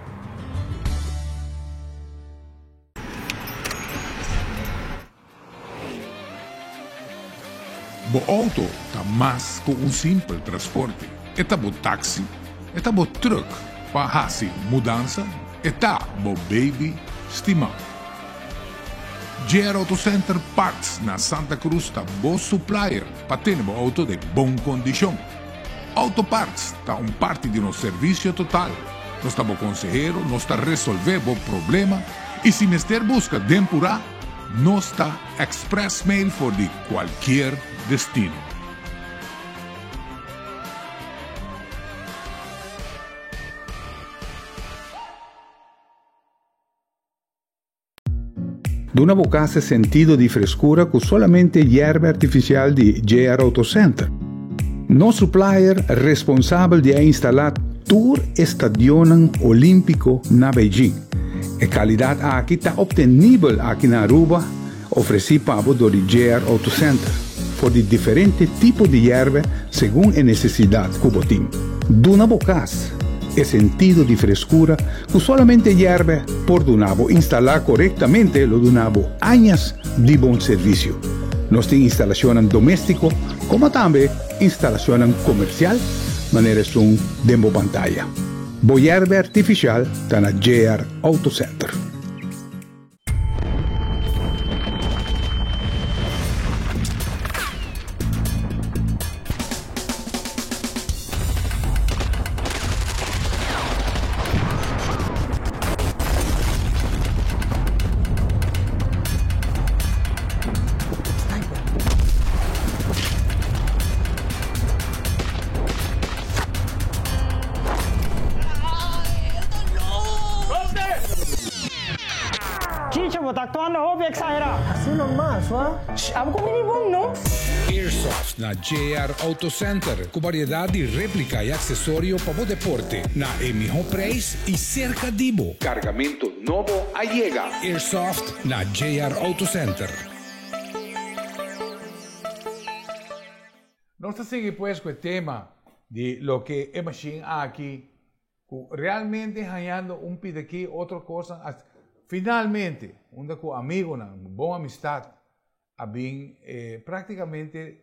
Bo auto ta mas cu un simpel transporte. E ta bo taxi, e ta bo truck pa haci mudanza, e ta bo baby stima. JR Auto Center Parts na Santa Cruz ta bo supplier pa tene bo auto den bon kondishon. Auto Parts ta un parti di nos servisio total. Nos ta bo konsehero, nos ta resolvé bo problema i si mester buska den purá, nos ta express mail for di kualkier destino. Duna bo kas e sentido di freskura ku solamente yerba artifisial di JR Auto Center. Nos supplier responsabel di a instalá tur e stadionnan olímpiko na Beijing. E kalidat aki ta optenibel aki na Aruba, ofresí pa bo dor di JR Auto Center, for di diferente tipo di yerba segun e nesesidat ku bo tin. Duna bo kas e sentido di freskura ku solamente yerba por duna bo. Instalá korektamente lo duna bo añas di bon servisio. Nos tin instalashonnan doméstiko komo tambe instalashonnan komersial manera esun den bo pantaya. Bo yerba artifisial ta na JR Auto Center. Chicho, bo ta actuando hopi exagera. Así normal, swa. Shh, abo cu mini bon, no? Airsoft na JR Auto Center cu variedad di replica y accesorio pa bo deporte na e miho prijs y cerca di bo. Cargamento nobo a yega. Airsoft na JR Auto Center. Nos ta sigui pues cu e tema di loke e machine aki cu realmente hañando un pida aki otro cosnan a finalmente unda cu amigonan bon amistad a bin practicamente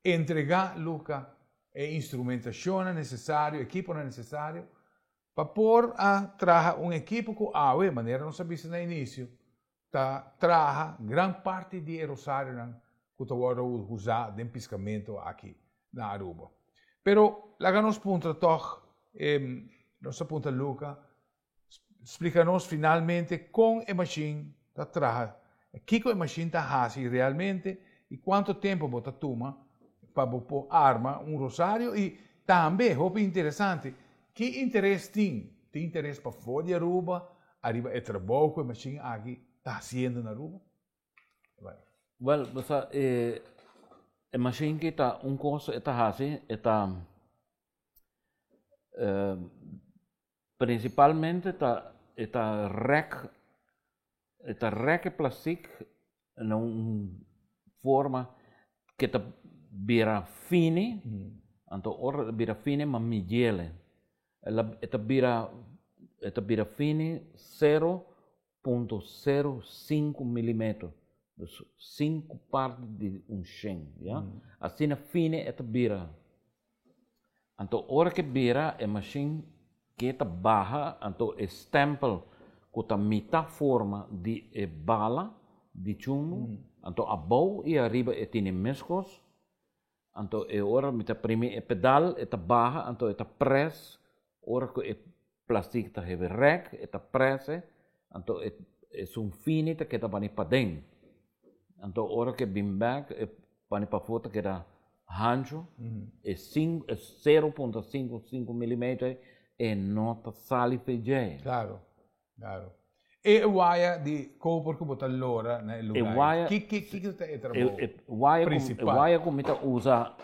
entrega Luca e instrumentacionnan necesario equiponan necesario pa por a traha un equipo cu awe manera nos a bisa na inicio ta traha gran parti di e rosarionan cu ta wordo usa den piscamento aki na Aruba. Pero laga nos puntra toch, nos a puntra Luca, splica nos finalmente con e machine ta traha, kico e machine ta haci realmente y cuanto tempo bo ta tuma pa bo por arma un rosario y tambe, hopi interesante, ki interes tin? Tin interes pafó di Aruba? Ariba e trabou ku e mashin aki ta hasiendo na Aruba? Bai. Wel, bo sa e e mashin ki ta un kos e ta hasi, e ta prinsipalmente ta e ta rèk e ta rèk e plastik na un forma ke ta bira fini, anto ora e bira fini ma midiele. E ta bira e ta bira fini sero punto sero sinku milimeter, dus sinku parti di un shen, ya. Asina fini e ta bira. Anto ora ke bira e mashin ke ta baha, anto e stempel ku ta mitá forma di e bala di chumbo, anto abou i ariba e tene meskos. Anto e ora mi ta primi e pedal e ta baha anto e ta press ora ku e plastic ta hebe rek e ta presse anto e esun fini ta keda bani paden anto ora ku e bin bek e bani pafó ta keda hancho e sinku e sero punto sinku sinku milimeter e no ta sali fe dje. Claro. Claro. E waya di koper ku bo ta lora na e lugar ei, ki ki ta e trabou prinsipal? E waya ku mi ta usa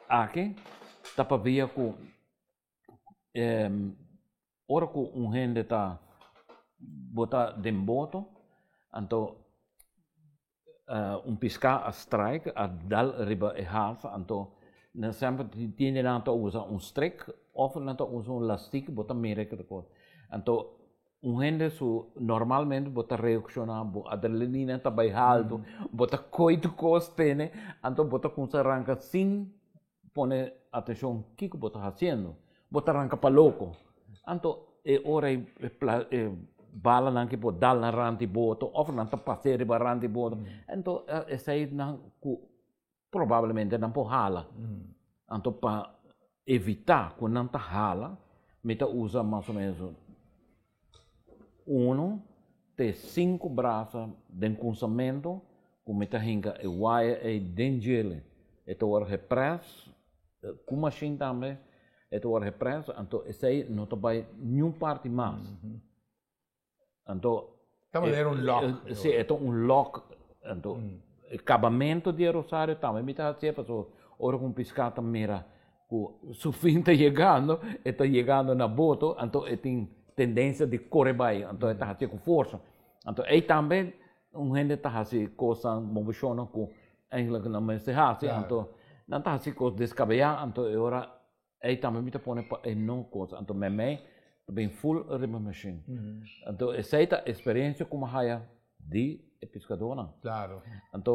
aki ta pabia ku ora ku un hende ta bota den boto, anto un piská a strike, a dal riba e haaf, anto nan semper tin di nan ta usa un strik òf nan ta usa un lastik, bo ta mira e kos. Anto un hende su normalmente bo ta reakshoná, bo adrenalina ta bai haltu, bo ta koi tur kos tene, anto bo ta kuminsá ranka sin pone atenshon kiko bo ta hasiendo, bo ta ranka pa loko. Anto e ora ei e. Balanan ki por dal na rand di boto of nan ta pas'é riba rand di boto. Anto esei nan ku probablemente nan por hala. Anto pa evitá ku nan ta hala, mi ta usa mas o menos uno te sinku brasa den kunsamentu ku mi ta hinka e waya ei den djele. E ta wòrdu geprès ku mashin tambe. E ta wòrdu geprès, anto esei no ta bai niun parti mas. Anto. Ta manera un lòk. Si, e ta un lòk. Anto e kabamentu di e rosario tambe mi ta hasié pasobra ora ku un piská ta mira ku su fin ta yegando, e ta yegando na boto, anto e tin tendensia di kore bai, anto e ta hasié ku forsa. Anto ei tambe un hende ta hasi kosnan, moveshonnan ku Eigenlijk nan mester hasi, anto nan ta hasi kos deskabeyá, anto e ora ei tambe mi ta pone pa e no kos, anto memei ta bin ful riba mashin. Anto esei ta eksperensia ku mi a haya di e piskadónan. Anto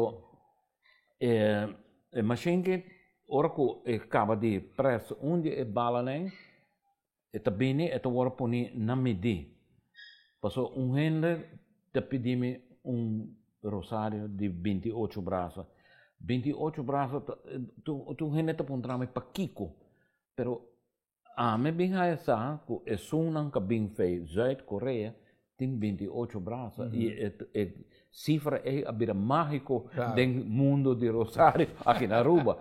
e e mashin ki ora ku e kaba di près un di e balanan e ta bini e ta wòrdu poni na midí. Pasobra un hende ta pidi mi un rosario di 28 brasa. 28 brasa, tur hende ta puntra mi pakiko, pero ami bin haya sa ku esunnan ka bin fei Zuid Korea tin 28 brasa i e sifra ei a bira mágiko den mundo di rosario aki na Aruba.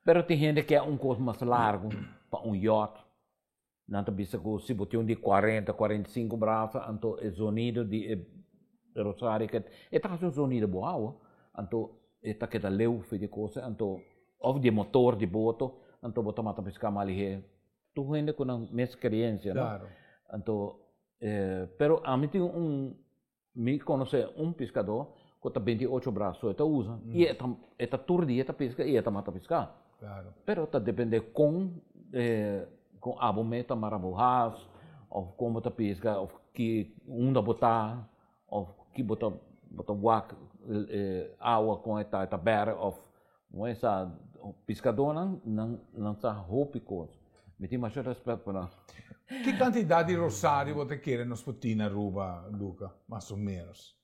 Pero tin hende ke un kos mas largu pa un yòt. Nan ta bisa ku si bo tin un di 40, 45 brasa, anto e zonido di e rosario ke e ta hasi un zonido bo awa, anto e ta keda leu for di e kos, anto òf di e motor di boto, anto bo ta mata piská mas lihé. Tur hende ku nan mes kreensia, no? Anto, pero ami tin un Mi konosé un piskadó ku ta 28 bras so e ta usa i e ta e ta tur dia ta piska i e ta mata piská. Pero ta dependé kon kon abo mes ta mara bo has òf kon bo ta piska òf ki unda bo ta òf ki bo ta bo ta wak awa kon e ta e ta bèrdè òf Bo sa, piskadónan nan nan sa hopi kos. Mi tin masha rèspèt pa nan. Ki kantidat di rosario bo ta kere nos por tin na Aruba, Luca, mas o ménos?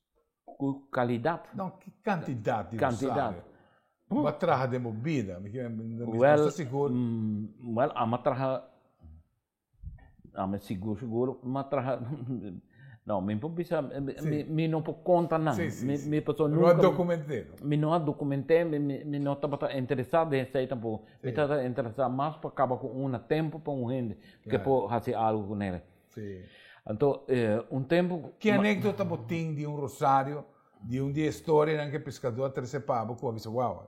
Ku kalidat? No, ki kantidat di rosario bo a traha den bo bida? Mi no ta sigur. Wèl, amo a traha Ami sigur sigur m'a traha no mi por bisa mi no por konta nan mi pasobra nunka no a dokument'é mi no a dokument'é mi no tabata interesá den esei tampoko mi tabata interesá mas pa kaba ku un na tempu pa un hende ke por hasi algu ku nel anto un tempu Ki anekdota bo tin di un rosario di un di e storianan ku e piskadó a trese pa bo ku a bisa wou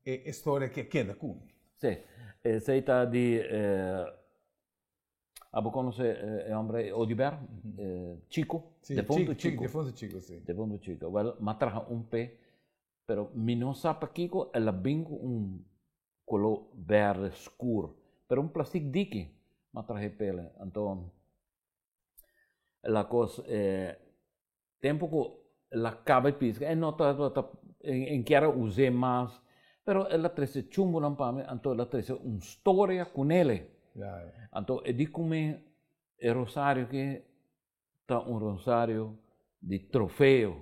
e storia aki a keda ku mi? Si esei ta di Abo conoce e hombre Odiber? Chico? Sí, Defunto Chico. Defunto Chico, sí. Defunto Chico. Wel, m'a traha un p'e, pero mi no sa pakico el a bin cu un color berde scur, pero un plastic diki m'a traha p'ele. Anto, la cos Tempu ku el a kaba e piska, e no tabata e kier a us'é mas, pero el a trese chumbunan pa mi, anto el a trese un storia ku nele. Anto e di ku mi e rosario aki ta un rosario di trofeo.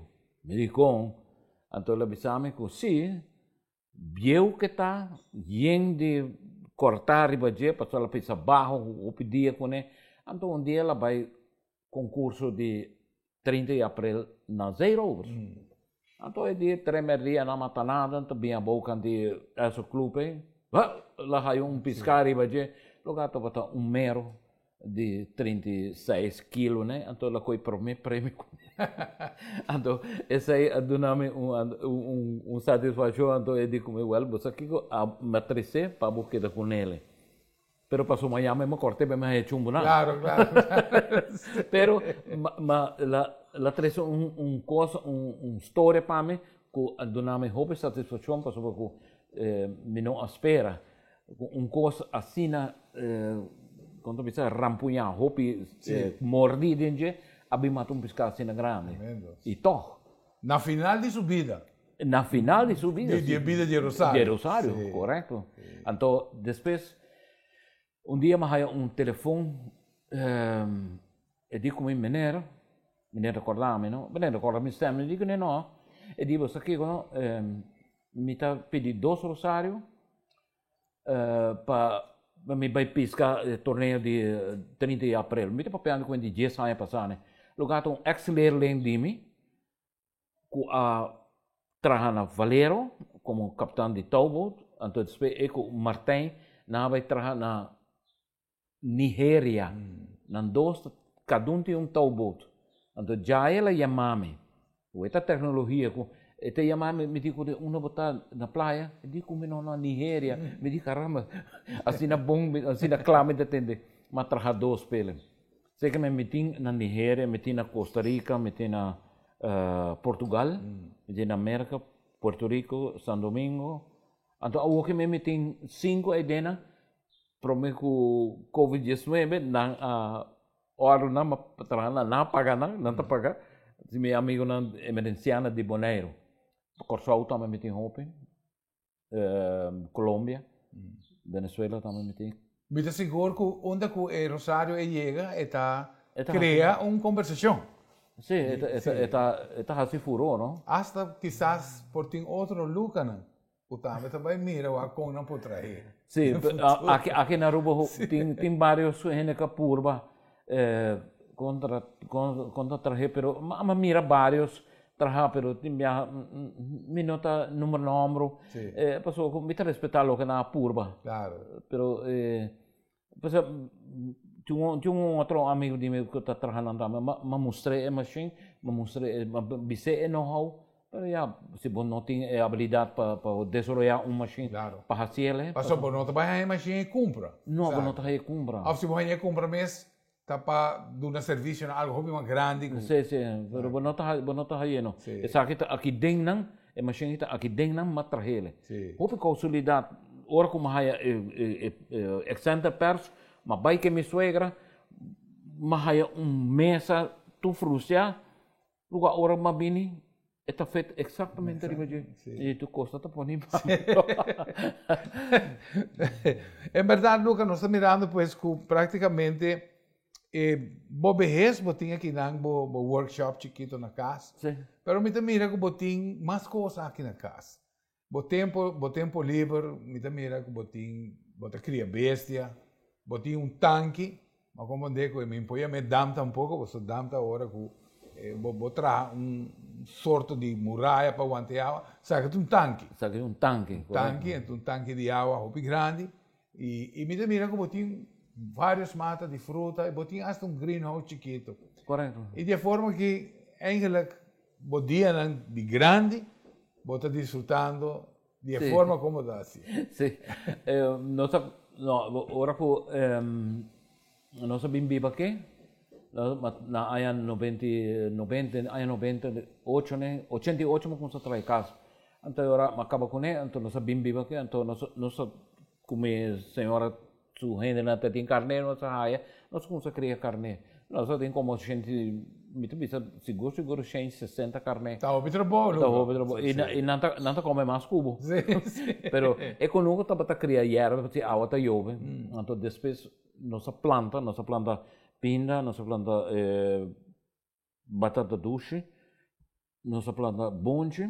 Mi di kon? Anto el a bisa mi ku si, bieu ke ta, yen di kòrtá riba dje, pasobra el a pisa baho hopi dia kuné. Anto un dia el a bai concurso di 30 di april na Zeerovers. Anto e dia tremer dia nan mata nada, nan ta bin abou kanti Esso Club ei, la haya un piská riba dje, loke tabata un mero di 36 kilo ne, anto el a kohe prome premio kuné. Anto esei a duna mi un un satisfakshon, anto e di ku mi, wèl bo sa kiko, a tres'é pa bo keda kunele. Pero paso mañana mi corte mi haña chumbo nan. Claro, claro. Pero ma, ma la, la trece un, un cosa, un, un storia pa mi cu a duna mi hopi satisfaccion pasobra cu eh, mi no a spera cu un cos asina eh, con ta bisa rampuña hopi eh, mordi den dje a bin mata un pisca asina grandi. Tremendo. Y toch. Na final di su bida. Na final di su bida. Di e bida di e Rosario. Di e Rosario, korekto. Anto despues un dia mi haya un telefon, e di ku mi, Meneer, Mi ta recorda mi, no? Mi ta recorda mi stem, mi di ku no. E di, bo sa kiko no? Mi ta pidi dos rosario pa mi bai pisca e torneo di 30 di april. Mi ta papiando ku di 10 aña pasá, ne. Lo ta un ex leerling di mi, ku a traha na Valero komo kaptan di touwboot. Anto despues e ku Martijn nan a bai traha na Nigeria. Nan dos kadun tin un touwboot. Anto dja el a yama mi. Ku e ta teknologia ku e ta yama mi, mi di ku unda bo ta na playa? E di ku mi no na Nigeria. Mi di caramba, asina bon, asina kla mi ta tende. Mi a traha dos p'el. Seke mi tin na Nigeria, mi tin na Costa Rica, mi tin na Portugal, mi tin na Merca, Puerto Rico, San Domingo. Anto awoki mi tin sinku aidena prome ku Covid 19 nan a òrdu nan pa traha nan, nan a paga nan, nan ta paga. Mi amigonan emerencianan di Boneiru. Kòrsou tambe mi tin hopi. Colombia, Venezuela tambe mi tin. Mi ta sigur ku unda ku e rosario e yega e ta krea un kombersashon. Si, e ta hasi furor, no? Asta kisas por tin otro lukanan ku tambe ta bai mira wak kon nan por trahe. Si, aki na Aruba tin varios hende ku a purba kontra kontra trahe pero mi a mira varios traha pero tin biaha mi no ta number nombro pasobra mi ta respeta loke nan a purba pero pasobra tin un otro amigo di mi ku ta traha nan tambe mi a mustr'é e machine mi a mustr'é mi a bis'é e know how pero ya si bo no tin e abilidat pa desaroyá un machine pa hasiel. Pasobra bo no ta bai haña e machine e kumpra. No, bo no ta haña e kumpra. Òf si bo haña e kumpra mes ta pa duna servisio na algu hopi mas grandi ku. Si, si, pero bo no ta bo no ta haña no. Esaki ta aki den nan, e machine ta aki den nan mas trahel. Hopi kousulidat ora ku mi haña e exenter pers, mi a bai ke mi suegra, mi a haña un mesa tur frusiá. Luga ora m'a bini e ta fet exactamente riba dje y tu cosa ta poni pa mi. En berdad Luca nos ta mirando pues cu practicamente e bo behes bo tin akinan bo bo workshop chikito na cas. Si. Pero mi ta mira cu bo tin mas cos aki na cas. Bo tempo bo tempo liber mi ta mira ku bo tin bo ta kria bestia, bo tin un tanki, ma komprendé ku mi por yam'é dam tampoko pasobra dam ta ora ku bo bo traha un sorto di muraya pa wanta e awa, esaki ta un tanki. Esaki ta un tanki, Un tanki, enton un tanki di awa hopi grandi i i mi ta mira ku bo tin varios mata di fruta i bo tin asta un greenhouse chikito. Korekto. I di e forma ki eigenlijk Bo dianan di grandi bo ta disfrutando di e forma como bo ta haci. Si. Nos a, no, ora cu nos a bin biba aki, na aña noventa i, noventa, aña 98 ne, 88 mi a cuminsa traha e cas. Anto e ora mi a caba cune, anto nos a bin biba aki, anto nos, nos a cu mi señora Su hendenan ta tin karné nos a haya, nos kumsa kria karné. Nos a tin komo shenti, mi ta bisa sigur sigur shen 60 karné. Ta hopi trabou, Ta hopi trabou. I i nan ta nan ta kome mas ku bo. Sí, sí. Pero e kunuku tabata kria yerba pasobra awa ta yobe. Anto despues nos a planta, nos a planta pinda, nos a planta batata dushi, nos a planta bonchi,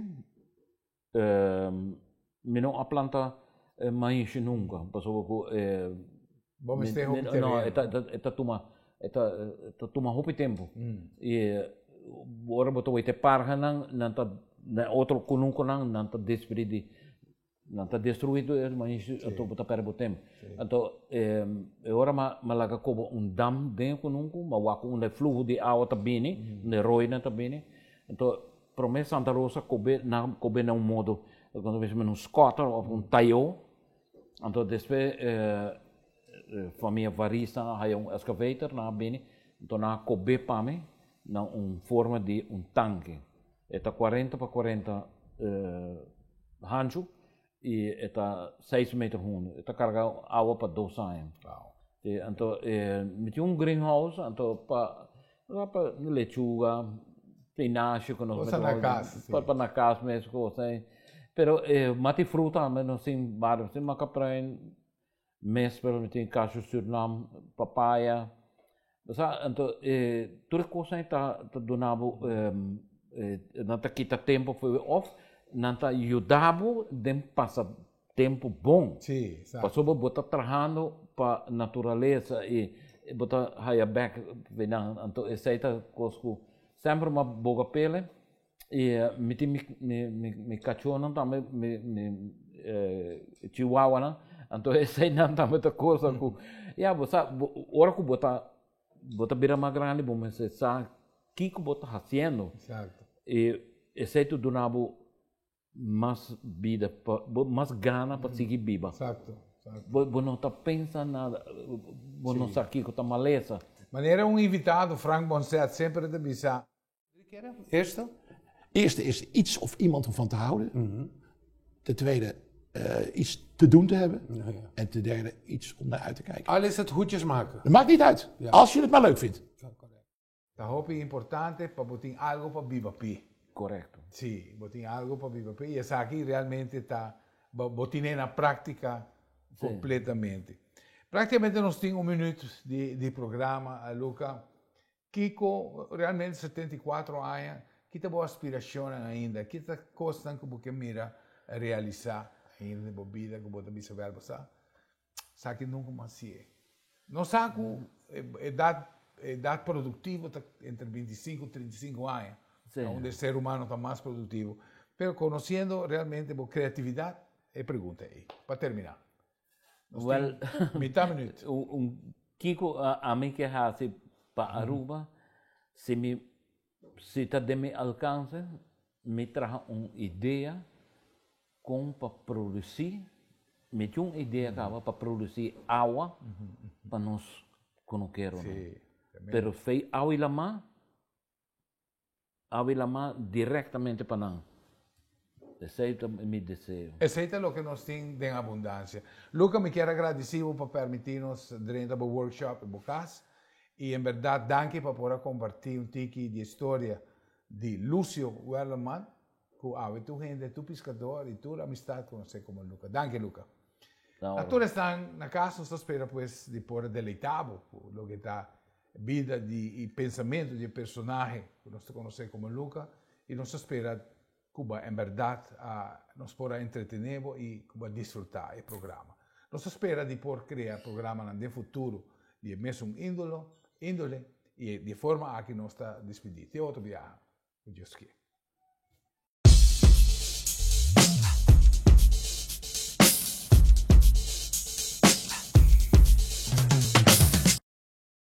mi no a planta maishi nunca, pasobra ku Bo mester hopi tereno. No, e ta tuma, e ta tuma hopi tempu. I ora bo ta weta e parhanan, nan ta, na otro kunukunan, nan ta despedí di Nan ta destruí tur e maishi, anto bo ta pèrdè bo tempu. Anto e ora mi a laga koba un dam den e kunuku, mi a wak unda e fluho di awa ta bini, unda e roinan ta bini. Anto promé Santa Rosa kob'é, nan kob'é na un modo, ku nan ta bisa un skòter òf un tayó. Anto despues famia Varista a haya un excavator, nan a bini, anto nan a kob'é pa mi na un forma di un tanke. E ta 40 pa 40 hanchu y e ta 6 meter hundu. E ta carga awa pa dos aña. Wow. Sí, anto mi tin un greenhouse, anto pa pa lechuga, spinashi cu nos Cosa na cas, sí. Pa na cas mes cosa. Pero mati fruta tambe nos tin varios, nos tin macaprijn, mes, pero mi tin cashew Surinam, papaya. Bo sa, anto tur e kosnan ei ta ta duna bo nan ta kita tempu for bo òf nan ta yuda bo den pasa tempu bon. Sí, exacto. Pasobra bo ta trahando pa naturalesa i bo ta haya bèk for nan. Anto esei ta kos ku semper mi a boga pele i mi tin mi kachónan tambe, mi chihuahuanan, anto eseinan tambe ta cosa ku, ya bo sa, ora ku bo ta bo ta bira mas grandi bo mester sa kiko bo ta hasiendo. Exacto. I esei ta duna bo mas bida, mas gana pa sigui biba. Exacto, exacto. Bo no ta pensa nada, bo no sa kiko ta malesa. Manera un invitado, Frank Bonset, semper ta bisa. Eerste? Eerste is iets of iemand om van te houden. Mm Ten tweede, uh, iets te doen te hebben. Ja, ja. En ten derde, iets om naar uit te kijken. Al is het hoedjes maken. Dat maakt niet uit. Ja. Als je het maar leuk vindt. Ta hopi importante pa bo tin algo pa biba p'e. Korekto. Sí, bo tin algo pa biba p'e i esaki realmente ta bo tin'e na práktika kompletamente. Práktikamente nos tin un minüt di di programa, Luca. Kiko realmente 74 aña, ki ta bo aspirashonnan ainda? Ki ta kosnan ku bo ke mira realisá ainda den bo bida ku bo ta bisa wèl bo sa? Esaki nunka mas si'e. Nos sa ku edat edat produktivo ta entre 25 i 35 aña, unda e ser humano ta mas produktivo. Pero konosiendo realmente bo kreatividat, e pregunta ei. Pa terminá. Wel, mitá minuut. Un kiko ami ke hasi pa Aruba, si mi si ta den mi alkanse, mi traha un idea kon pa produsí, mi tin un idea kaba pa produsí awa pa nos kunukeronan. Pero fei awa i lamá, awa i lamá direktamente pa nan. Esei ta mi deseo. Esei ta loke nos tin den abundansia. Luca, mi kier a gradisí bo pa permití nos drenta bo workshop i bo kas. I en bèrdat danki pa por a kompartí un tiki di e storia di Lucio Werleman, ku awe tur hende, tur piskador i tur amistat konosé komo Luca. Danki Luca. Na tur esnan na kas nos ta spera pues di por a deleitá bo ku loke ta bida di i pensamentu di e personahe ku nos ta konosé komo Luca i nos ta spera ku bo en bèrdat a nos por a entretené bo i ku bo a disfrutá e programa. Nos ta spera di por krea programanan den futuro di e mesun índolo, índole, i di e forma aki nos ta dispidí. Te otro biaha, ku Dios ke.